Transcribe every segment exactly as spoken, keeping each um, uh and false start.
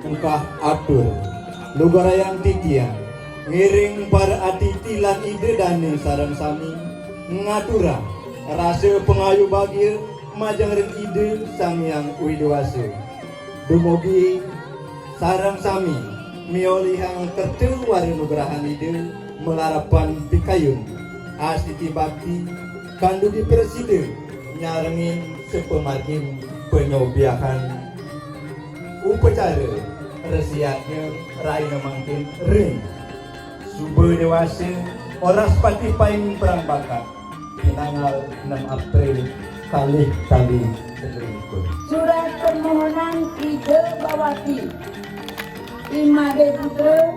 Engkah atur, lugrayang titiang, ngiring para atiti lan Ida dane sareng sami, ngaturang rasa pangayu bagia majeng ring Ida Sang Hyang Widi Wasa. Dumugi sareng sami miolihang kerta wara nugrahan Ida malarapan pikayun, astiti bakti, kandugi prasida nyarengin sapamargin panyobiahan upacara resiyatnya rahina mangkin ring Suba Dewasa, Oraspati Paing Prang Bakat, pinanggal enam April kalih tali telu likur. Surat permohonan Ida Bawati, I Made Putra,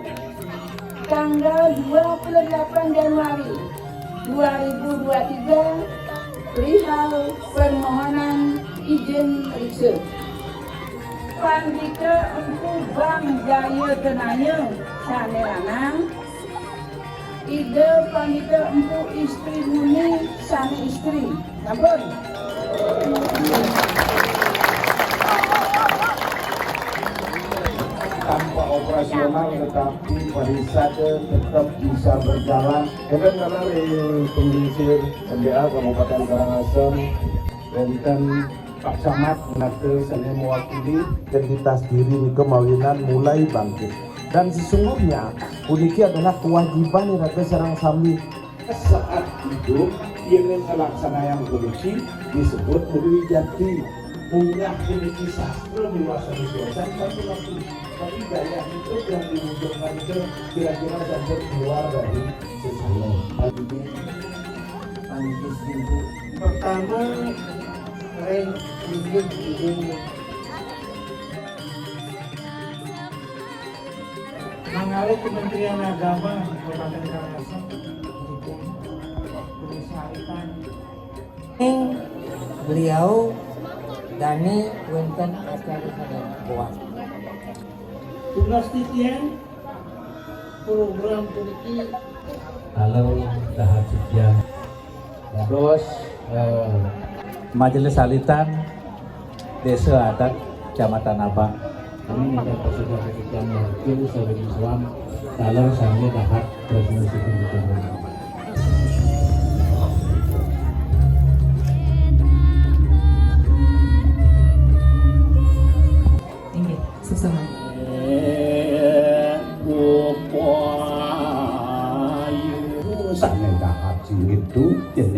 tanggal dua puluh delapan Januari dua ribu dua tiga, perihal permohonan izin riksa. Pandita Empu Bang Jaya Kenaya sane lanang, Ida Pandita Empu Istri Muni sane istri. Sampun. Tanpa operasional tetapi pariwisata tetap bisa berjalan. Enten kala ring penglingsir M D A Kabupaten Karangasem, wenten Pak Camat menate sane mewakili. Identitas diri nika mawinan mulai bangkit. Dan sesungguhnya puniki adalah kewajiban iraga sareng sami. Saat hidup, yen nglaksanayang puniki disebut Dewi Jati. Munggah puniki sastra miwah sané siosan sampun rapi. Tapi gaya hidup yang diwujudkan itu kira-kira sampun keluar dari sesama. Panitis ibu. Pertama, ring inggih ibu. Mangalu Kementerian Agama Kabupaten Karangasem mendukung pelestarian. Ning beliau dane wenten acara sane boat. Tugas titiang program puniki. Halo, dahat titiang. Dados, eh, Majelis Alitan Desa Adat Kecamatan Abang. Kami minta persetujuan titiang margi sawi sowan taler sami dahat prasida sipun. Inggih, suksma. Sane dahat singit tu, yen